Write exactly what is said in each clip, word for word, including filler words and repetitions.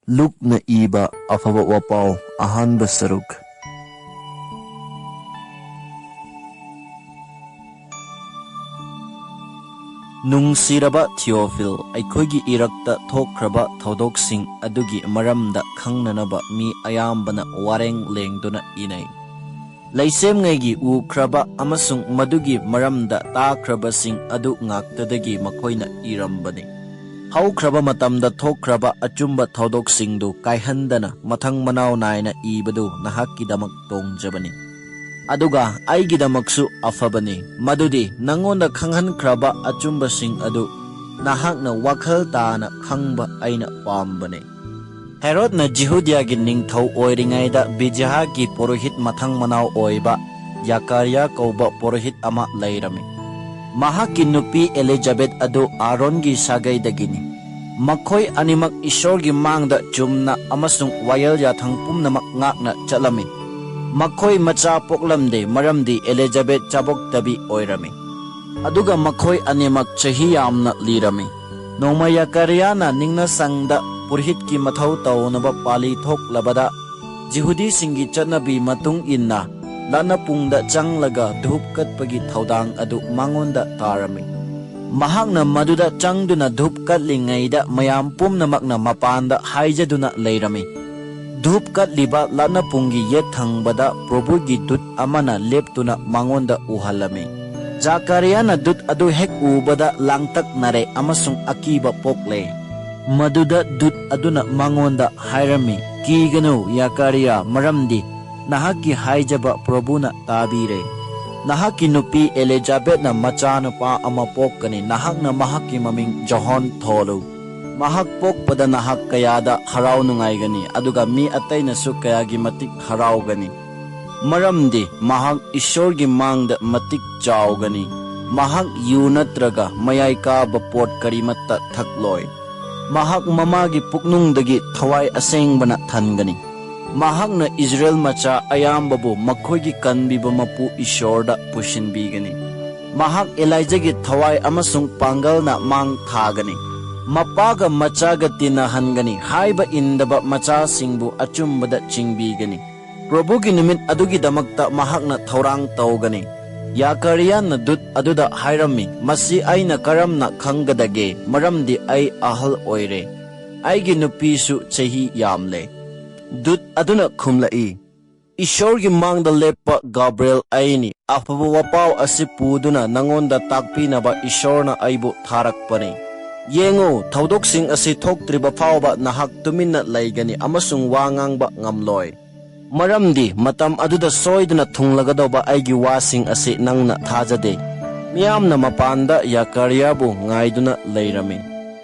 ꯂꯨꯛꯅ ꯏꯕ ꯑꯐꯕ ꯋꯥꯄꯥꯎ, ꯑꯍꯥꯟꯕ ꯁꯔꯨꯛ꯫ ꯅꯨꯡꯁꯤꯔꯕ ꯊꯤꯑꯣꯐꯤꯜ, ꯑꯩꯈꯣꯏꯒꯤ ꯏꯔꯛꯇ ꯊꯣꯛꯈ꯭ꯔꯕ ꯊꯧꯗꯣꯛꯁꯤꯡ ꯑꯗꯨꯒꯤ ꯃꯔꯝꯗ ꯈꯪꯅꯅꯕ ꯃꯤ ꯑꯌꯥꯝꯕꯅ ꯋꯥꯔꯦꯡ ꯂꯦꯡꯗꯨꯅ ꯏꯅꯩ꯫ ꯂꯩꯁꯦꯝꯉꯩꯒꯤ ꯎꯈ꯭ꯔꯕ ꯑꯃꯁꯨꯡ ꯃꯗꯨꯒꯤ ꯃꯔꯝꯗ ꯇꯥꯈ꯭ꯔꯕꯁꯤꯡ ꯑꯗꯨ ꯉꯥꯛꯇꯗꯒꯤ ꯃꯈꯣꯏꯅ ꯏꯔꯝꯕꯅꯤ꯫ ꯍꯧꯈ꯭ꯔꯕ ꯃꯇꯝꯗ ꯊꯣꯛꯈ꯭ꯔꯕ ꯑꯆꯨꯝꯕ ꯊꯧꯗꯣꯛꯁꯤꯡꯗꯨ ꯀꯥꯏꯍꯟꯗꯅ ꯃꯊꯪ ꯃꯅꯥꯎ ꯅꯥꯏꯅ ꯏꯕꯗꯨ ꯅꯍꯥꯛꯀꯤꯗꯃꯛ ꯇꯣꯡꯖꯕꯅꯤ, ꯑꯗꯨꯒ ꯑꯩꯒꯤꯗꯃꯛꯁꯨ ꯑꯐꯕꯅꯤ, ꯃꯗꯨꯗꯤ ꯅꯪꯉꯣꯟꯗ ꯈꯪꯍꯟꯈ꯭ꯔꯕ ꯑꯆꯨꯝꯕꯁꯤꯡ ꯑꯗꯨ ꯅꯍꯥꯛꯅ ꯋꯥꯈꯜ ꯇꯥꯅ ꯈꯪꯕ ꯑꯩꯅ ꯄꯥꯝꯕꯅꯤ꯫ ꯍꯦꯔꯣꯗꯅ ꯖꯤꯍꯨꯗꯤꯌꯥꯒꯤ ꯅꯤꯡꯊꯧ ꯑꯣꯏꯔꯤꯉꯩꯗ ꯕꯤꯖꯤꯍꯥꯒꯤ ꯄꯨꯔꯣꯍꯤꯠ ꯃꯊꯪ ꯃꯅꯥꯎ ꯑꯣꯏꯕ ꯌꯥꯀꯥꯔꯤꯌꯥ ꯀꯧꯕ ꯄꯨꯔꯣꯍꯤꯠ ꯑꯃ ꯂꯩꯔꯝꯃꯤ꯫ ꯃꯍꯥꯛꯀꯤ ꯅꯨꯄꯤ ꯑꯦꯂꯤꯖꯥꯕꯦꯠ ꯑꯗꯨ ꯑꯥꯔꯣꯟꯒꯤ ꯁꯥꯒꯩꯗꯒꯤꯅꯤ꯫ ꯃꯈꯣꯏ ꯑꯅꯤꯃꯛ ꯏꯁꯣꯔꯒꯤ ꯃꯥꯡꯗ ꯆꯨꯝꯅ ꯑꯃꯁꯨꯡ ꯋꯥꯌꯦꯜ ꯌꯥꯊꯪ ꯄꯨꯝꯅꯃꯛ ꯉꯥꯛꯅ ꯆꯠꯂꯝꯃꯤ꯫ ꯃꯈꯣꯏ ꯃꯆꯥ ꯄꯣꯛꯂꯝꯗꯦ, ꯃꯔꯝꯗꯤ ꯑꯦꯂꯤꯖꯥꯕꯦꯠ ꯆꯥꯕꯣꯛꯇꯕꯤ ꯑꯣꯏꯔꯝꯃꯤ꯫ ꯑꯗꯨꯒ ꯃꯈꯣꯏ ꯑꯅꯤꯃꯛ ꯆꯍꯤ ꯌꯥꯝꯅ ꯂꯤꯔꯝꯃꯤ꯫ ꯅꯣꯡꯃ ꯌꯥꯀꯥꯔꯤꯌꯥꯅ ꯅꯤꯡꯅꯁꯪꯗ ꯄꯨꯔꯣꯍꯤꯠꯀꯤ ꯃꯊꯧ ꯇꯧꯅꯕ ꯄꯥꯂꯤ ꯊꯣꯛꯂꯕꯗ, ꯖꯤꯍꯨꯗꯤꯁꯤꯡꯒꯤ ꯆꯠꯅꯕꯤ ꯃꯇꯨꯡ ꯏꯟꯅ ꯂꯥꯠꯅꯄꯨꯡꯗ ꯆꯪꯂꯒ ꯙꯨꯞ ꯀꯠꯄꯒꯤ ꯊꯧꯗꯥꯡ ꯑꯗꯨ ꯃꯉꯣꯟꯗ ꯇꯥꯔꯝꯃꯤ꯫ ꯃꯍꯥꯛꯅ ꯃꯗꯨꯗ ꯆꯪꯗꯨꯅ ꯙꯨꯞ ꯀꯠꯂꯤꯉꯩꯗ ꯃꯌꯥꯝ ꯄꯨꯝꯅꯃꯛꯅ ꯃꯄꯥꯟꯗ ꯍꯥꯏꯖꯗꯨꯅ ꯂꯩꯔꯝꯃꯤ꯫ ꯙꯨꯞ ꯀꯠꯂꯤꯕ ꯂꯥꯠꯅꯄꯨꯡꯒꯤ ꯌꯦꯠ ꯊꯪꯕꯗ ꯄ꯭ꯔꯚꯨꯒꯤ ꯗꯨꯠ ꯑꯃꯅ ꯂꯦꯞꯇꯨꯅ ꯃꯉꯣꯟꯗ ꯎꯍꯜꯂꯝꯃꯤ꯫ ꯖꯥꯀꯥꯔꯤꯌꯥꯅ ꯗꯨꯠ ꯑꯗꯨ ꯍꯦꯛ ꯎꯕꯗ ꯂꯥꯡꯇꯛꯅꯔꯦ ꯑꯃꯁꯨꯡ ꯑꯀꯤꯕ ꯄꯣꯛꯂꯦ꯫ ꯃꯗꯨꯗ ꯗꯨꯠ ꯑꯗꯨꯅ ꯃꯉꯣꯟꯗ ꯍꯥꯏꯔꯝꯃꯤ, "ꯀꯤꯒꯅꯨ, ꯌꯥꯀꯥꯔꯤꯌꯥ, ꯃꯔꯝꯗꯤ ꯅꯍꯥꯛꯀꯤ ꯍꯥꯏꯖꯕ ꯄ꯭ꯔꯚꯨꯅ ꯇꯥꯕꯤꯔꯦ꯫ ꯅꯍꯥꯛꯀꯤ ꯅꯨꯄꯤ ꯑꯦꯂꯤꯖꯥꯕꯦꯠꯅ ꯃꯆꯥꯅꯨꯄꯥ ꯑꯃ ꯄꯣꯛꯀꯅꯤ, ꯅꯍꯥꯛꯅ ꯃꯍꯥꯛꯀꯤ ꯃꯃꯤꯡ ꯖꯣꯍꯣꯟ ꯊꯣꯜꯂꯨ꯫ ꯃꯍꯥꯛ ꯄꯣꯛꯄꯗ ꯅꯍꯥꯛ ꯀꯌꯥꯗ ꯍꯔꯥꯎ ꯅꯨꯡꯉꯥꯏꯒꯅꯤ, ꯑꯗꯨꯒ ꯃꯤ ꯑꯇꯩꯅꯁꯨ ꯀꯌꯥꯒꯤ ꯃꯇꯤꯛ ꯍꯔꯥꯎꯒꯅꯤ꯫ ꯃꯔꯝꯗꯤ ꯃꯍꯥꯛ ꯏꯁꯣꯔꯒꯤ ꯃꯥꯡꯗ ꯃꯇꯤꯛ ꯆꯥꯎꯒꯅꯤ꯫ ꯃꯍꯥꯛ ꯌꯨ ꯅꯠꯇ꯭ꯔꯒ ꯃꯌꯥꯏ ꯀꯥꯕ ꯄꯣꯠ ꯀꯔꯤꯃꯠꯇ ꯊꯛꯂꯣꯏ꯫ ꯃꯍꯥꯛ ꯃꯃꯥꯒꯤ ꯄꯨꯛꯅꯨꯡꯗꯒꯤ ꯊꯋꯥꯏ ꯑꯁꯦꯡꯕꯅ ꯊꯟꯒꯅꯤ꯫ ꯃꯍꯥꯛꯅ ꯏꯁꯔꯥꯌꯦꯜ ꯃꯆꯥ ꯑꯌꯥꯝꯕꯕꯨ ꯃꯈꯣꯏꯒꯤ ꯀꯟꯕꯤꯕ ꯃꯄꯨ ꯏꯁꯣꯔꯗ ꯄꯨꯁꯤꯟꯕꯤꯒꯅꯤ꯫ ꯃꯍꯥꯛ ꯑꯦꯂꯥꯏꯖꯥꯒꯤ ꯊꯋꯥꯏ ꯑꯃꯁꯨꯡ ꯄꯥꯡꯒꯜꯅ ꯃꯥꯡ ꯊꯥꯒꯅꯤ꯫ ꯃꯄꯥꯒ ꯃꯆꯥꯒ ꯇꯤꯟꯅꯍꯟꯒꯅꯤ, ꯍꯥꯏꯕ ꯏꯟꯗꯕ ꯃꯆꯥꯁꯤꯡꯕꯨ ꯑꯆꯨꯝꯕꯗ ꯆꯤꯡꯕꯤꯒꯅꯤ꯫ ꯄ꯭ꯔꯚꯨꯒꯤ ꯅꯨꯃꯤꯠ ꯑꯗꯨꯒꯤꯗꯃꯛꯇ ꯃꯍꯥꯛꯅ ꯊꯧꯔꯥꯡ ꯇꯧꯒꯅꯤ꯫ ꯌꯥꯀꯥꯔꯤꯌꯥꯅ ꯗꯨꯠ ꯑꯗꯨꯗ ꯍꯥꯏꯔꯝꯃꯤ, "ꯃꯁꯤ ꯑꯩꯅ ꯀꯔꯝꯅ ꯈꯪꯒꯗꯒꯦ? ꯃꯔꯝꯗꯤ ꯑꯩ ꯑꯍꯜ ꯑꯣꯏꯔꯦ, ꯑꯩꯒꯤ ꯅꯨꯄꯤꯁꯨ ꯆꯍꯤ ꯌꯥꯝꯂꯦ꯫" ꯗꯨꯠ ꯑꯗꯨꯅ ꯈꯨꯝꯂꯛꯏ, "ꯏꯁꯣꯔꯒꯤ ꯃꯥꯡꯗ ꯂꯦꯞꯄ ꯒꯥꯕ꯭ꯔꯤꯑꯦꯜ ꯑꯩꯅꯤ꯫ ꯑꯐꯕ ꯋꯥꯄꯥꯎ ꯑꯁꯤ ꯄꯨꯗꯨꯅ ꯅꯉꯣꯟꯗ ꯇꯥꯛꯄꯤꯅꯕ ꯏꯁꯣꯔꯅ ꯑꯩꯕꯨ ꯊꯥꯔꯛꯄꯅꯤ꯫ ꯌꯦꯡꯉꯨ, ꯊꯧꯗꯣꯛꯁꯤꯡ ꯑꯁꯤ ꯊꯣꯛꯇ꯭ꯔꯤꯕ ꯐꯥꯎꯕ ꯅꯍꯥꯛ ꯇꯨꯃꯤꯟꯅ ꯂꯩꯒꯅꯤ ꯑꯃꯁꯨꯡ ꯋꯥ ꯉꯥꯡꯕ ꯉꯝꯂꯣꯏ, ꯃꯔꯝꯗꯤ ꯃꯇꯝ ꯑꯗꯨꯗ ꯁꯣꯏꯗꯅ ꯊꯨꯡꯂꯒꯗꯧꯕ ꯑꯩꯒꯤ ꯋꯥꯁꯤꯡ ꯑꯁꯤ ꯅꯪꯅ ꯊꯥꯖꯗꯦ꯫" ꯃꯤꯌꯥꯝꯅ ꯃꯄꯥꯟꯗ ꯌꯥꯀꯥꯔꯤꯌꯥꯕꯨ ꯉꯥꯏꯗꯨꯅ ꯂꯩꯔꯝꯃꯤ꯫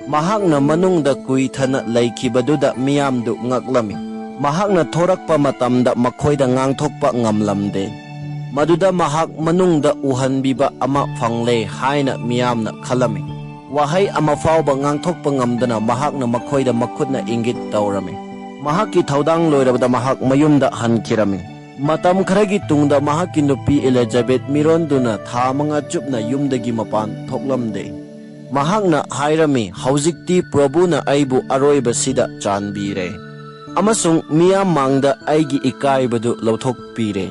ꯃꯍꯥꯛꯅ ꯃꯅꯨꯡꯗ ꯀꯨꯏꯊꯅ ꯂꯩꯈꯤꯕꯗꯨꯗ ꯃꯤꯌꯥꯝꯗꯨ ꯉꯛꯂꯝꯃꯤ꯫ ꯃꯍꯥꯛꯅ ꯊꯣꯔꯛꯄ ꯃꯇꯝꯗ ꯃꯈꯣꯏꯗ ꯉꯥꯡꯊꯣꯛꯄ ꯉꯝꯂꯝꯗꯦ꯫ ꯃꯗꯨꯗ ꯃꯍꯥꯛ ꯃꯅꯨꯡꯗ ꯎꯍꯟꯕꯤꯕ ꯑꯃ ꯐꯪꯂꯦ ꯍꯥꯏꯅ ꯃꯤꯌꯥꯝꯅ ꯈꯜꯂꯝꯃꯤ꯫ ꯋꯥꯍꯩ ꯑꯃ ꯐꯥꯎꯕ ꯉꯥꯡꯊꯣꯛꯄ ꯉꯝꯗꯅ ꯃꯍꯥꯛꯅ ꯃꯈꯣꯏꯗ ꯃꯈꯨꯠꯅ ꯏꯪꯒꯤꯠ ꯇꯧꯔꯝꯃꯤ꯫ ꯃꯍꯥꯛꯀꯤ ꯊꯧꯗꯥꯡ ꯂꯣꯏꯔꯕꯗ ꯃꯍꯥꯛ ꯃꯌꯨꯝꯗ ꯍꯟꯈꯤꯔꯝꯃꯤ꯫ ꯃꯇꯝ ꯈꯔꯒꯤ ꯇꯨꯡꯗ ꯃꯍꯥꯛꯀꯤ ꯅꯨꯄꯤ ꯏꯂꯤꯖꯥꯕꯦꯊ ꯃꯤꯔꯣꯟꯗꯨꯅ ꯊꯥ ꯃꯉꯥ ꯆꯨꯞꯅ ꯌꯨꯝꯗꯒꯤ ꯃꯄꯥꯟ ꯊꯣꯛꯂꯝꯗꯦ꯫ ꯃꯍꯥꯛꯅ ꯍꯥꯏꯔꯝꯃꯤ, "ꯍꯧꯖꯤꯛꯇꯤ ꯄ꯭ꯔꯚꯨꯅ ꯑꯩꯕꯨ ꯑꯔꯣꯏꯕꯁꯤꯗ ꯆꯥꯟꯕꯤꯔꯦ ꯑꯃꯁꯨꯡ ꯃꯤꯌꯥꯝ ꯃꯥꯡꯗ ꯑꯩꯒꯤ ꯏꯀꯥꯏꯕꯗꯨ ꯂꯧꯊꯣꯛꯄꯤꯔꯦ꯫"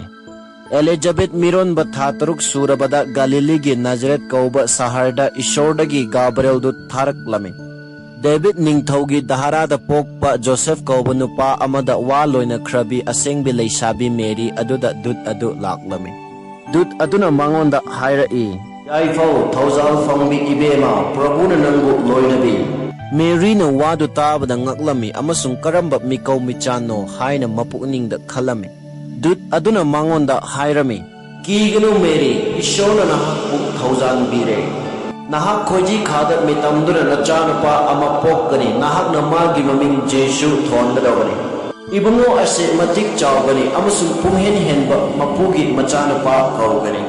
ꯑꯦꯂꯤꯖꯥꯕꯦꯊ ꯃꯤꯔꯣꯟꯕ ꯊꯥ ꯇꯔꯨꯛ ꯁꯨꯔꯕꯗ ꯒꯥꯂꯤꯂꯤꯒꯤ ꯅꯥꯖꯔꯦꯠ ꯀꯧꯕ ꯁꯍꯔꯗ ꯏꯁꯣꯔꯗꯒꯤ ꯒꯥꯕ꯭ꯔꯤꯑꯦꯜꯗꯨ ꯊꯥꯔꯛꯂꯝꯃꯤ꯫ ꯗꯦꯕꯤꯗ ꯅꯤꯡꯊꯧꯒꯤ ꯗꯍꯥꯔꯥꯗ ꯄꯣꯛꯄ ꯖꯣꯁꯦꯐ ꯀꯧꯕ ꯅꯨꯄꯥ ꯑꯃꯗ ꯋꯥ ꯂꯣꯏꯅꯈ꯭ꯔꯕꯤ ꯑꯁꯦꯡꯕꯤ ꯂꯩꯁꯥꯕꯤ ꯃꯦꯔꯤ ꯑꯗꯨꯗ ꯗꯨꯠ ꯑꯗꯨ ꯂꯥꯛꯂꯝꯃꯤ꯫ ꯗꯨꯠ ꯑꯗꯨꯅ ꯃꯉꯣꯟꯗ ꯍꯥꯏꯔꯛꯏ, "ꯌꯥꯏꯐꯧ, ꯊꯧꯖꯥꯜ ꯐꯪꯕꯤ ꯏꯕꯦꯝꯃ, ꯄ꯭ꯔꯚꯨꯅ ꯅꯪꯕꯨ ꯂꯣꯏꯅꯕꯤ꯫" ꯃꯦꯔꯤꯅ ꯋꯥꯗꯨ ꯇꯥꯕꯗ ꯉꯛꯂꯝꯃꯤ ꯑꯃꯁꯨꯡ ꯀꯔꯝꯕ ꯃꯤꯀꯧ ꯃꯤꯆꯥꯅꯣ ꯍꯥꯏꯅ ꯃꯄꯨꯛꯅꯤꯡꯗ ꯈꯜꯂꯝꯃꯤ꯫ ꯗꯨꯠ ꯑꯗꯨꯅ ꯃꯉꯣꯟꯗ ꯍꯥꯏꯔꯝꯃꯤ, "ꯀꯤꯒꯅꯨ ꯃꯦꯔꯤ, ꯏꯁꯣꯔꯅ ꯅꯍꯥꯛꯄꯨ ꯊꯧꯖꯥꯟꯕꯤꯔꯦ꯫ ꯅꯍꯥꯛ ꯈꯣꯏꯖꯤ ꯈꯥꯗ ꯃꯤꯇꯝꯗꯨꯅ ꯅꯆꯥꯅꯨꯄꯥ ꯑꯃ ꯄꯣꯛꯀꯅꯤ, ꯅꯍꯥꯛꯅ ꯃꯥꯒꯤ ꯃꯃꯤꯡ ꯖꯤꯁꯨ ꯊꯣꯟꯒꯗꯕꯅꯤ꯫ ꯏꯕꯨꯡꯉꯣ ꯑꯁꯤ ꯃꯇꯤꯛ ꯆꯥꯎꯒꯅꯤ ꯑꯃꯁꯨꯡ ꯄꯨꯡꯍꯦꯟ ꯍꯦꯟꯕ ꯃꯄꯨꯒꯤ ꯃꯆꯥꯅꯨꯄꯥ ꯀꯧꯒꯅꯤ꯫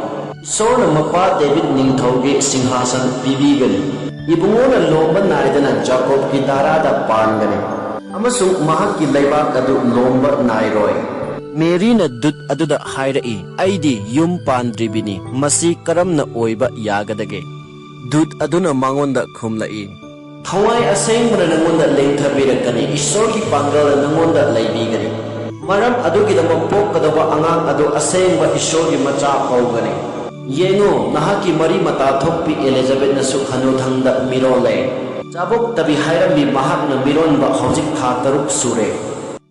ꯏꯁꯣꯔꯅ ꯃꯄꯥ ꯗꯦꯕꯤꯗ ꯅꯤꯡꯊꯧꯒꯤ ꯁꯤꯡꯍꯥꯁꯟ ꯄꯤꯕꯤꯒꯅꯤ꯫ ꯏꯕꯨꯡꯉꯣꯅ ꯂꯣꯝꯕ ꯅꯥꯏꯗꯅ ꯖꯥꯀꯣꯕꯀꯤ ꯗꯥꯔꯥꯗ ꯄꯥꯟꯒꯅꯤ ꯑꯃꯁꯨꯡ ꯃꯍꯥꯛꯀꯤ ꯂꯩꯕꯥꯛ ꯑꯗꯨ ꯂꯣꯝꯕ ꯅꯥꯏꯔꯣꯏ꯫" ꯃꯦꯔꯤꯅ ꯗꯨꯠ ꯑꯗꯨꯗ ꯍꯥꯏꯔꯛꯏ, "ꯑꯩꯗꯤ ꯌꯨꯝ ꯄꯥꯟꯗ꯭ꯔꯤꯕꯤꯅꯤ, ꯃꯁꯤ ꯀꯔꯝꯅ ꯑꯣꯏꯕ ꯌꯥꯒꯗꯒꯦ?" ꯗꯨꯠ ꯑꯗꯨꯅ ꯃꯉꯣꯟꯗ ꯈꯨꯝꯂꯛꯏ, ꯊꯋꯥꯏ ꯑꯁꯦꯡꯕꯅ ꯅꯉꯣꯟꯗ ꯂꯦꯡꯊꯕꯤꯔꯛꯀꯅꯤ, ꯏꯁꯣꯔꯒꯤ ꯄꯥꯡꯒꯜꯅ ꯅꯉꯣꯟꯗ ꯂꯩꯕꯤꯒꯅꯤ꯫ ꯃꯔꯝ ꯑꯗꯨꯒꯤꯗꯃꯛ ꯄꯣꯛꯀꯗꯧꯕ ꯑꯉꯥꯡ ꯑꯗꯨ ꯑꯁꯦꯡꯕ ꯏꯁꯣꯔꯒꯤ ꯃꯆꯥ ꯀꯧꯒꯅꯤ꯫ ꯌꯦꯡꯉꯨ, ꯅꯍꯥꯛꯀꯤ ꯃꯔꯤ ꯃꯇꯥ ꯊꯣꯛꯄꯤ ꯑꯦꯂꯤꯖꯥꯕꯦꯠꯅꯁꯨ ꯍꯅꯨꯊꯪꯗ ꯃꯤꯔꯣꯜꯂꯦ꯫ ꯆꯥꯕꯣꯛꯇꯕꯤ ꯍꯥꯏꯔꯝꯃꯤ, ꯃꯍꯥꯛꯅ ꯃꯤꯔꯣꯟꯕ ꯍꯧꯖꯤꯛ ꯊꯥ ꯇꯔꯨꯛ ꯁꯨꯔꯦ꯫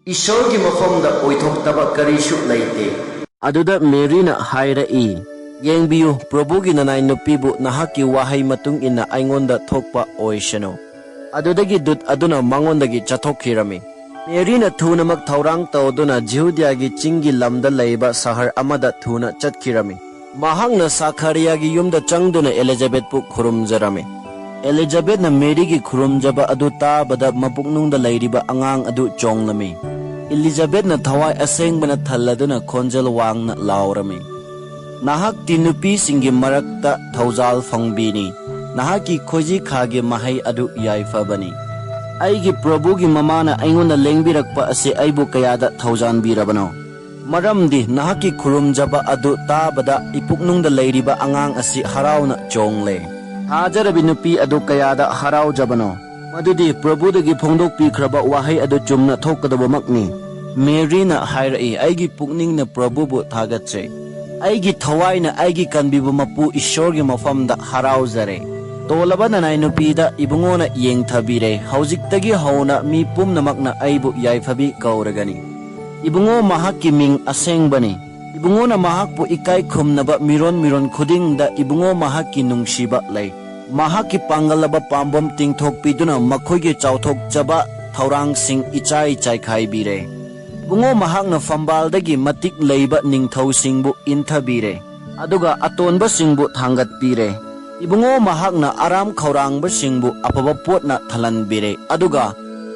ꯏꯁꯣꯔꯒꯤ ꯃꯐꯝꯗ ꯑꯣꯏꯊꯣꯛꯇꯕ ꯀꯔꯤꯁꯨ ꯂꯩꯇꯦ꯫ ꯑꯗꯨꯗ ꯃꯦꯔꯤꯅ ꯍꯥꯏꯔꯛꯏ, "ꯌꯦꯡꯕꯤꯌꯨ, ꯄ꯭ꯔꯚꯨꯒꯤ ꯅꯅꯥꯏ ꯅꯨꯄꯤꯕꯨ ꯅꯍꯥꯛꯀꯤ ꯋꯥꯍꯩ ꯃꯇꯨꯡ ꯏꯟꯅ ꯑꯩꯉꯣꯟꯗ ꯊꯣꯛꯄ ꯑꯣꯏꯁꯅꯨ꯫" ꯑꯗꯨꯗꯒꯤ ꯗꯨꯠ ꯑꯗꯨꯅ ꯃꯉꯣꯟꯗꯒꯤ ꯆꯠꯊꯣꯛꯈꯤꯔꯝꯃꯤ꯫ ꯃꯦꯔꯤꯅ ꯊꯨꯅꯃꯛ ꯊꯧꯔꯥꯡ ꯇꯧꯗꯨꯅ ꯖꯤꯍꯨꯗꯤꯌꯥꯒꯤ ꯆꯤꯡꯒꯤ ꯂꯝꯗ ꯂꯩꯕ ꯁꯍꯔ ꯑꯃꯗ ꯊꯨꯅ ꯆꯠꯈꯤꯔꯝꯃꯤ꯫ ꯃꯍꯥꯛꯅ ꯁꯥꯈꯥꯔꯤꯌꯥꯒꯤ ꯌꯨꯝꯗ ꯆꯪꯗꯨꯅ ꯑꯦꯂꯤꯖꯥꯕꯦꯠꯄꯨ ꯈꯨꯔꯨꯝꯖꯔꯝꯃꯤ꯫ ꯑꯦꯂꯤꯖꯥꯕꯦꯠꯅ ꯃꯦꯔꯤꯒꯤ ꯈꯨꯔꯨꯝꯖꯕ ꯑꯗꯨ ꯇꯥꯕꯗ ꯃꯄꯨꯛꯅꯨꯡꯗ ꯂꯩꯔꯤꯕ ꯑꯉꯥꯡ ꯑꯗꯨ ꯆꯣꯡꯂꯝꯃꯤ꯫ ꯑꯦꯂꯤꯖꯥꯕꯦꯠꯅ ꯊꯋꯥꯏ ꯑꯁꯦꯡꯕꯅ ꯊꯜꯂꯗꯨꯅ ꯈꯣꯟꯖꯦꯜ ꯋꯥꯡꯅ ꯂꯥꯎꯔꯝꯃꯤ, "ꯅꯍꯥꯛꯇꯤ ꯅꯨꯄꯤꯁꯤꯡꯒꯤ ꯃꯔꯛꯇ ꯊꯧꯖꯥꯜ ꯐꯪꯕꯤꯅꯤ, ꯅꯍꯥꯛꯀꯤ ꯈꯣꯏꯖꯤꯈꯥꯒꯤ ꯃꯍꯩ ꯑꯗꯨ ꯌꯥꯏꯐꯕꯅꯤ꯫ ꯑꯩꯒꯤ ꯄ꯭ꯔꯚꯨꯒꯤ ꯃꯃꯥꯅ ꯑꯩꯉꯣꯟꯗ ꯂꯦꯡꯕꯤꯔꯛꯄ ꯑꯁꯤ ꯑꯩꯕꯨ ꯀꯌꯥꯗ ꯊꯧꯖꯥꯟꯕꯤꯔꯕꯅꯣ! ꯃꯔꯝꯗꯤ ꯅꯍꯥꯛꯀꯤ ꯈꯨꯔꯨꯝꯖꯕ ꯑꯗꯨ ꯇꯥꯕꯗ ꯏꯄꯨꯛꯅꯨꯡꯗ ꯂꯩꯔꯤꯕ ꯑꯉꯥꯡ ꯑꯁꯤ ꯍꯔꯥꯎꯅ ꯆꯣꯡꯂꯦ꯫ ꯊꯥꯖꯔꯕꯤ ꯅꯨꯄꯤ ꯑꯗꯨ ꯀꯌꯥꯗ ꯍꯔꯥꯎꯖꯕꯅꯣ! ꯃꯗꯨꯗꯤ ꯄ꯭ꯔꯚꯨꯗꯒꯤ ꯐꯣꯡꯗꯣꯛꯄꯤꯈ꯭ꯔꯕ ꯋꯥꯍꯩ ꯑꯗꯨ ꯆꯨꯝꯅ ꯊꯣꯛꯀꯗꯕꯃꯛꯅꯤ꯫" ꯃꯦꯔꯤꯅ ꯍꯥꯏꯔꯛꯏ, "ꯑꯩꯒꯤ ꯄꯨꯛꯅꯤꯡꯅ ꯄ꯭ꯔꯚꯨꯕꯨ ꯊꯥꯒꯠꯆꯩ꯫ ꯑꯩꯒꯤ ꯊꯋꯥꯏꯅ ꯑꯩꯒꯤ ꯀꯟꯕꯤꯕ ꯃꯄꯨ ꯏꯁꯣꯔꯒꯤ ꯃꯐꯝꯗ ꯍꯔꯥꯎꯖꯔꯦ꯫ ꯇꯣꯜꯂꯕ ꯅꯅꯥꯏ ꯅꯨꯄꯤꯗ ꯏꯕꯨꯡꯉꯣꯅ ꯌꯦꯡꯊꯕꯤꯔꯦ꯫ ꯍꯧꯖꯤꯛꯇꯒꯤ ꯍꯧꯅ ꯃꯤ ꯄꯨꯝꯅꯃꯛꯅ ꯑꯩꯕꯨ ꯌꯥꯏꯐꯕꯤ ꯀꯧꯔꯒꯅꯤ꯫ ꯏꯕꯨꯡꯉꯣ ꯃꯍꯥꯛꯀꯤ ꯃꯤꯡ ꯑꯁꯦꯡꯕꯅꯤ꯫ ꯏꯕꯨꯡꯉꯣꯅ ꯃꯍꯥꯛꯄꯨ ꯏꯀꯥꯏ ꯈꯨꯝꯅꯕ ꯃꯤꯔꯣꯟ ꯃꯤꯔꯣꯟ ꯈꯨꯗꯤꯡꯗ ꯏꯕꯨꯡꯉꯣ ꯃꯍꯥꯛꯀꯤ ꯅꯨꯡꯁꯤꯕ ꯂꯩ꯫ ꯃꯍꯥꯛꯀꯤ ꯄꯥꯡꯒꯜꯂꯕ ꯄꯥꯝꯕꯣꯝ ꯇꯤꯡꯊꯣꯛꯄꯤꯗꯨꯅ ꯃꯈꯣꯏꯒꯤ ꯆꯥꯎꯊꯣꯛꯆꯕ ꯊꯧꯔꯥꯡꯁꯤꯡ ꯏꯆꯥꯏ ꯆꯥꯏꯈꯥꯏꯕꯤꯔꯦ꯫ ꯏꯕꯨꯡꯉꯣ ꯃꯍꯥꯛꯅ ꯐꯝꯕꯥꯜꯗꯒꯤ ꯃꯇꯤꯛ ꯂꯩꯕ ꯅꯤꯡꯊꯧꯁꯤꯡꯕꯨ ꯏꯟꯊꯕꯤꯔꯦ, ꯑꯗꯨꯒ ꯑꯇꯣꯟꯕꯁꯤꯡꯕꯨ ꯊꯥꯡꯒꯠꯄꯤꯔꯦ꯫ ꯏꯕꯨꯡꯉꯣ ꯃꯍꯥꯛꯅ ꯑꯔꯥꯝ ꯈꯧꯔꯥꯡꯕꯁꯤꯡꯕꯨ ꯑꯐꯕ ꯄꯣꯠꯅ ꯊꯜꯍꯟꯕꯤꯔꯦ, ꯑꯗꯨꯒ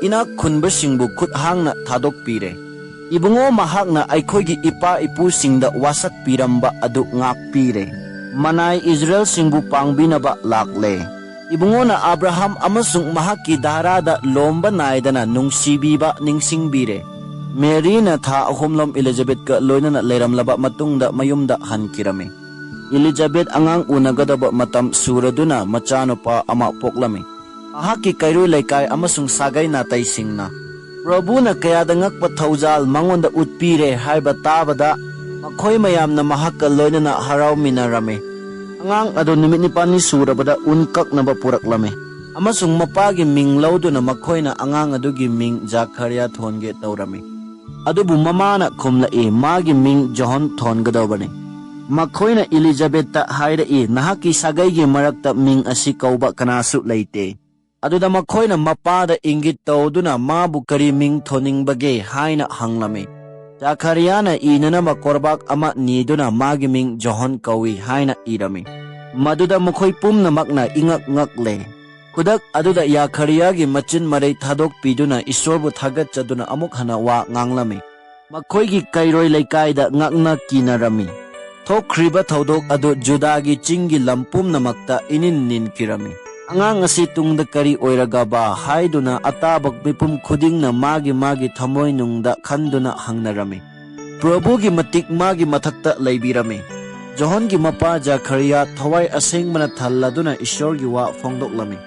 ꯏꯅꯥꯛ ꯈꯨꯟꯕꯁꯤꯡꯕꯨ ꯈꯨꯠ ꯍꯥꯡꯅ ꯊꯥꯗꯣꯛꯄꯤꯔꯦ꯫ ꯏꯕꯨꯡꯉꯣ ꯃꯍꯥꯛꯅ ꯑꯩꯈꯣꯏꯒꯤ ꯏꯄꯥ ꯏꯄꯨꯁꯤꯡꯗ ꯋꯥꯁꯛꯄꯤꯔꯝꯕ ꯑꯗꯨ ꯉꯥꯛꯄꯤꯔꯦ꯫ ꯃꯅꯥꯏ ꯏꯖꯔꯦꯜꯁꯤꯡꯕꯨ ꯄꯥꯡꯕꯤꯅꯕ ꯂꯥꯛꯂꯦ꯫ ꯏꯕꯨꯡꯉꯣꯅ ꯑꯕ꯭ꯔꯥꯍꯥꯝ ꯑꯃꯁꯨꯡ ꯃꯍꯥꯛꯀꯤ ꯙꯥꯔꯥꯗ ꯂꯣꯝꯕ ꯅꯥꯏꯗꯅ ꯅꯨꯡꯁꯤꯕꯤꯕ ꯅꯤꯡꯁꯤꯡꯕꯤꯔꯦ꯫ ꯃꯦꯔꯤꯅ ꯊꯥ ꯑꯍꯨꯝꯂꯣꯝ ꯏꯂꯤꯖꯥꯕꯦꯠꯀ ꯂꯣꯏꯅꯅ ꯂꯩꯔꯝꯂꯕ ꯃꯇꯨꯡꯗ ꯃꯌꯨꯝꯗ ꯍꯟꯈꯤꯔꯝꯃꯤ꯫ ꯏꯂꯤꯖꯥꯕꯦꯠ ꯑꯉꯥꯡ ꯎꯅꯒꯗꯕ ꯃꯇꯝ ꯁꯨꯔꯗꯨꯅ ꯃꯆꯥꯅꯨꯄꯥ ꯑꯃ ꯄꯣꯛꯂꯝꯃꯤ꯫ ꯃꯍꯥꯛꯀꯤ ꯀꯩꯔꯣꯏ ꯂꯩꯀꯥꯏ ꯑꯃꯁꯨꯡ ꯁꯥꯒꯩ ꯅꯥꯇꯩꯁꯤꯡꯅ ꯄ꯭ꯔꯚꯨꯅ ꯀꯌꯥꯗ ꯉꯛꯄ ꯊꯧꯖꯥꯜ ꯃꯉꯣꯟꯗ ꯎꯠꯄꯤꯔꯦ ꯍꯥꯏꯕ ꯇꯥꯕꯗ, ꯃꯈꯣꯏ ꯃꯌꯥꯝꯅ ꯃꯍꯥꯛꯀ ꯂꯣꯏꯅꯅ ꯍꯔꯥꯎꯃꯤꯟꯅꯔꯝꯃꯤ꯫ ꯑꯉꯥꯡ ꯑꯗꯨ ꯅꯨꯃꯤꯠ ꯅꯤꯄꯥꯜꯅꯤ ꯁꯨꯔꯕꯗ ꯎꯟ ꯀꯛꯅꯕ ꯄꯨꯔꯛꯂꯝꯃꯤ, ꯑꯃꯁꯨꯡ ꯃꯄꯥꯒꯤ ꯃꯤꯡ ꯂꯧꯗꯨꯅ ꯃꯈꯣꯏꯅ ꯑꯉꯥꯡ ꯑꯗꯨꯒꯤ ꯃꯤꯡ ꯖꯥꯈꯔꯤꯌꯥ ꯊꯣꯟꯒꯦ ꯇꯧꯔꯝꯃꯤ꯫ ꯑꯗꯨꯕꯨ ꯃꯃꯥꯅ ꯈꯨꯝꯂꯛꯏ, "ꯃꯥꯒꯤ ꯃꯤꯡ ꯖꯣꯍꯟ ꯊꯣꯟꯒꯗꯧꯕꯅꯤ꯫" ꯃꯈꯣꯏꯅ ꯏꯂꯤꯖꯥꯕꯦꯠꯇ ꯍꯥꯏꯔꯛꯏ, "ꯅꯍꯥꯛꯀꯤ ꯁꯥꯒꯩꯒꯤ ꯃꯔꯛꯇ ꯃꯤꯡ ꯑꯁꯤ ꯀꯧꯕ ꯀꯅꯥꯁꯨ ꯂꯩꯇꯦ꯫" ꯑꯗꯨꯗ ꯃꯈꯣꯏꯅ ꯃꯄꯥꯗ ꯏꯪꯒꯤꯠ ꯇꯧꯗꯨꯅ ꯃꯥꯕꯨ ꯀꯔꯤ ꯃꯤꯡ ꯊꯣꯟꯅꯤꯡꯕꯒꯦ ꯍꯥꯏꯅ ꯍꯪꯂꯝꯃꯤ꯫ ꯖꯥꯈꯔꯤꯌꯥꯅ ꯏꯅꯅꯕ ꯀꯣꯔꯕꯥꯛ ꯑꯃ ꯅꯤꯗꯨꯅ ꯃꯥꯒꯤ ꯃꯤꯡ ꯖꯣꯍꯟ ꯀꯧꯏ ꯍꯥꯏꯅ ꯏꯔꯝꯃꯤ꯫ ꯃꯗꯨꯗ ꯃꯈꯣꯏ ꯄꯨꯝꯅꯃꯛꯅ ꯏꯉꯛ ꯉꯛꯂꯦ꯫ ꯈꯨꯗꯛ ꯑꯗꯨꯗ ꯌꯥꯈꯔꯤꯌꯥꯒꯤ ꯃꯆꯤꯟ ꯃꯔꯩ ꯊꯥꯗꯣꯛꯄꯤꯗꯨꯅ ꯏꯁꯣꯔꯕꯨ ꯊꯥꯒꯠꯆꯗꯨꯅ ꯑꯃꯨꯛ ꯍꯟꯅ ꯋꯥ ꯉꯥꯡꯂꯝꯃꯤ꯫ ꯃꯈꯣꯏꯒꯤ ꯀꯩꯔꯣꯏ ꯂꯩꯀꯥꯏꯗ ꯉꯛꯅ ꯀꯤꯅꯔꯝꯃꯤ꯫ ꯊꯣꯛꯈ꯭ꯔꯤꯕ ꯊꯧꯗꯣꯛ ꯑꯗꯨ ꯖꯨꯗꯥꯒꯤ ꯆꯤꯡꯒꯤ ꯂꯝ ꯄꯨꯝꯅꯃꯛꯇ ꯏꯅꯤꯟ ꯅꯤꯟꯈꯤꯔꯝꯃꯤ꯫ ꯑꯉꯥꯡ ꯑꯁꯤ ꯇꯨꯡꯗ ꯀꯔꯤ ꯑꯣꯏꯔꯒꯕ ꯍꯥꯏꯗꯨꯅ ꯑꯇꯥꯕ ꯃꯤꯄꯨꯝ ꯈꯨꯗꯤꯡꯅ ꯃꯥꯒꯤ ꯃꯥꯒꯤ ꯊꯃꯣꯏꯅꯨꯡꯗ ꯈꯟꯗꯨꯅ ꯍꯪꯅꯔꯝꯃꯤ꯫ ꯄ꯭ꯔꯚꯨꯒꯤ ꯃꯇꯤꯛ ꯃꯥꯒꯤ ꯃꯊꯛꯇ ꯂꯩꯕꯤꯔꯝꯃꯤ꯫ ꯖꯣꯍꯟꯒꯤ ꯃꯄꯥ ꯖꯈꯔꯤꯌꯥ ꯊꯋꯥꯏ ꯑꯁꯦꯡꯕꯅ ꯊꯜꯂꯗꯨꯅ ꯏꯁꯣꯔꯒꯤ ꯋꯥ ꯐꯣꯡꯗꯣꯛꯂꯝꯃꯤ꯫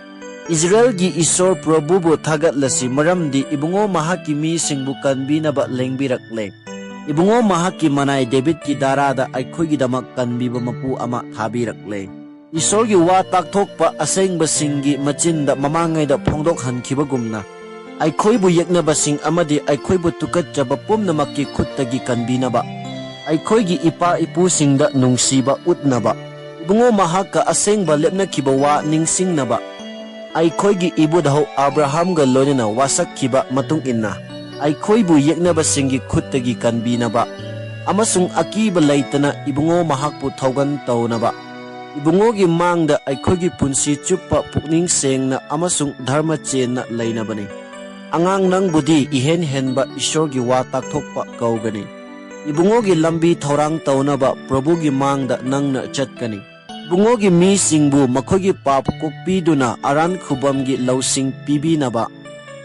"ꯏꯁꯔꯥꯌꯦꯜꯒꯤ ꯏꯁꯣꯔ ꯄ꯭ꯔꯚꯨꯕꯨ ꯊꯥꯒꯠꯂꯁꯤ, ꯃꯔꯝꯗꯤ ꯏꯕꯨꯡꯉꯣ ꯃꯍꯥꯛꯀꯤ ꯃꯤꯁꯤꯡꯕꯨ ꯀꯟꯕꯤꯅꯕ ꯂꯦꯡꯕꯤꯔꯛꯂꯦ꯫ ꯏꯕꯨꯡꯉꯣ ꯃꯍꯥꯛꯀꯤ ꯃꯅꯥꯏ ꯗꯦꯕꯤꯠꯀꯤ ꯗꯥꯔꯥꯗ ꯑꯩꯈꯣꯏꯒꯤꯗꯃꯛ ꯀꯟꯕꯤꯕ ꯃꯄꯨ ꯑꯃ ꯊꯥꯕꯤꯔꯛꯂꯦ꯫" ꯏꯁꯣꯔꯒꯤ ꯋꯥ ꯇꯥꯛꯊꯣꯛꯄ ꯑꯁꯦꯡꯕꯁꯤꯡꯒꯤ ꯃꯆꯤꯟꯗ ꯃꯃꯥꯡꯉꯩꯗ ꯐꯣꯡꯗꯣꯛꯍꯟꯈꯤꯕꯒꯨꯝꯅ, ꯑꯩꯈꯣꯏꯕꯨ ꯌꯦꯛꯅꯕꯁꯤꯡ ꯑꯃꯗꯤ ꯑꯩꯈꯣꯏꯕꯨ ꯇꯨꯀꯠꯆꯕ ꯄꯨꯝꯅꯃꯛꯀꯤ ꯈꯨꯠꯇꯒꯤ ꯀꯟꯕꯤꯅꯕ, ꯑꯩꯈꯣꯏꯒꯤ ꯏꯄꯥ ꯏꯄꯨꯁꯤꯡꯗ ꯅꯨꯡꯁꯤꯕ ꯎꯠꯅꯕ, ꯏꯕꯨꯡꯉꯣ ꯃꯍꯥꯛꯀ ꯑꯁꯦꯡꯕ ꯂꯦꯞꯅꯈꯤꯕ ꯋꯥ ꯅꯤꯡꯁꯤꯡꯅꯕ, ꯑꯩꯈꯣꯏꯒꯤ ꯏꯕꯨꯙꯧ ꯑꯕ꯭ꯔꯥꯍꯥꯝꯒ ꯂꯣꯏꯅꯅ ꯋꯥꯁꯛꯈꯤꯕ ꯃꯇꯨꯡ ꯏꯟꯅ, ꯑꯩꯈꯣꯏꯕꯨ ꯌꯦꯛꯅꯕꯁꯤꯡꯒꯤ ꯈꯨꯠꯇꯒꯤ ꯀꯟꯕꯤꯅꯕ ꯑꯃꯁꯨꯡ ꯑꯀꯤꯕ ꯂꯩꯇꯅ ꯏꯕꯨꯡꯉꯣ ꯃꯍꯥꯛꯄꯨ ꯊꯧꯒꯟ ꯇꯧꯅꯕ, ꯏꯕꯨꯡꯉꯣꯒꯤ ꯃꯥꯡꯗ ꯑꯩꯈꯣꯏꯒꯤ ꯄꯨꯟꯁꯤ ꯆꯨꯞꯄ ꯄꯨꯛꯅꯤꯡ ꯁꯦꯡꯅ ꯑꯃꯁꯨꯡ ꯙꯔꯃ ꯆꯦꯟꯅ ꯂꯩꯅꯕꯅꯤ꯫ ꯑꯉꯥꯡ, ꯅꯪꯕꯨꯗꯤ ꯏꯍꯦꯟ ꯍꯦꯟꯕ ꯏꯁꯣꯔꯒꯤ ꯋꯥ ꯇꯥꯛꯊꯣꯛꯄ ꯀꯧꯒꯅꯤ꯫ ꯏꯕꯨꯡꯉꯣꯒꯤ ꯂꯝꯕꯤ ꯊꯧꯔꯥꯡ ꯇꯧꯅꯕ ꯄ꯭ꯔꯚꯨꯒꯤ ꯃꯥꯡꯗ ꯅꯪꯅ ꯆꯠꯀꯅꯤ꯫ ꯏꯕꯨꯡꯉꯣꯒꯤ ꯃꯤꯁꯤꯡꯕꯨ ꯃꯈꯣꯏꯒꯤ ꯄꯥꯞ ꯀꯣꯛꯄꯤꯗꯨꯅ ꯑꯔꯥꯟ ꯈꯨꯕꯝꯒꯤ ꯂꯧꯁꯤꯡ ꯄꯤꯕꯤꯅꯕ,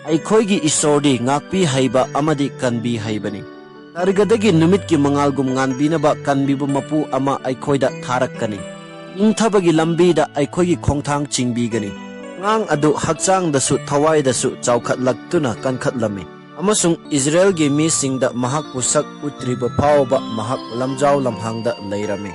ꯑꯩꯈꯣꯏꯒꯤ ꯏꯁꯣꯔꯗꯤ ꯉꯥꯛꯄꯤ ꯍꯩꯕ ꯑꯃꯗꯤ ꯀꯟꯕꯤ ꯍꯩꯕꯅꯤ꯫ ꯁꯔꯒꯗꯒꯤ ꯅꯨꯃꯤꯠꯀꯤ ꯃꯉꯥꯜꯒꯨꯝ ꯉꯥꯟꯕꯤꯅꯕ ꯀꯟꯕꯤꯕ ꯃꯄꯨ ꯑꯃ ꯑꯩꯈꯣꯏꯗ ꯊꯥꯔꯛꯀꯅꯤ꯫ ꯏꯪꯊꯕꯒꯤ ꯂꯝꯕꯤꯗ ꯑꯩꯈꯣꯏꯒꯤ ꯈꯣꯡꯊꯥꯡ ꯆꯤꯡꯕꯤꯒꯅꯤ꯫ ꯑꯉꯥꯡ ꯑꯗꯨ ꯍꯛꯆꯥꯡꯗꯁꯨ ꯊꯋꯥꯏꯗꯁꯨ ꯆꯥꯎꯈꯠꯂꯛꯇꯨꯅ ꯀꯟꯈꯠꯂꯝꯃꯤ, ꯑꯃꯁꯨꯡ ꯏꯖꯔꯦꯜꯒꯤ ꯃꯤꯁꯤꯡꯗ ꯃꯍꯥꯛꯄꯨ ꯁꯛ ꯎꯠꯇ꯭ꯔꯤꯕ ꯐꯥꯎꯕ ꯃꯍꯥꯛ ꯂꯝꯖꯥꯎ ꯂꯝꯍꯥꯡꯗ ꯂꯩꯔꯝꯃꯤ꯫